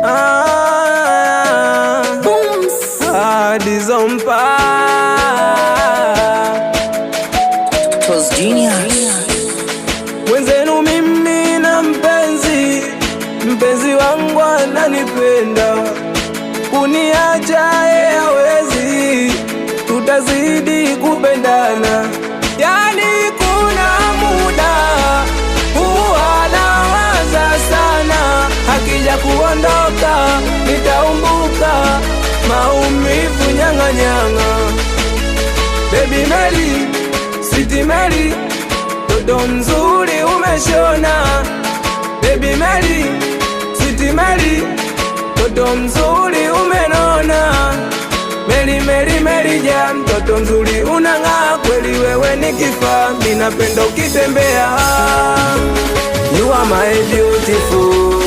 Ah, ahadi zompa Toz Genius. Mwenzenu mimi na mpenzi, mpenzi wangu ananipenda, kuniacha yeye hawezi, tutazidi kupendana. Yani kuna muda huwa nawaza sana, akija kuondoka nitaumbuka maumivu nyang'anyang'a. Baby Mary, Sweet Mary, toto mzuri umeshona. Baby Mary, Sweet Mary, toto mzuri umenona. Mary, Mary, Mary ja, mtoto mzuri unang'aa kweli, wewe ni kifaa, mimi napenda ukitembea. You are my beautiful.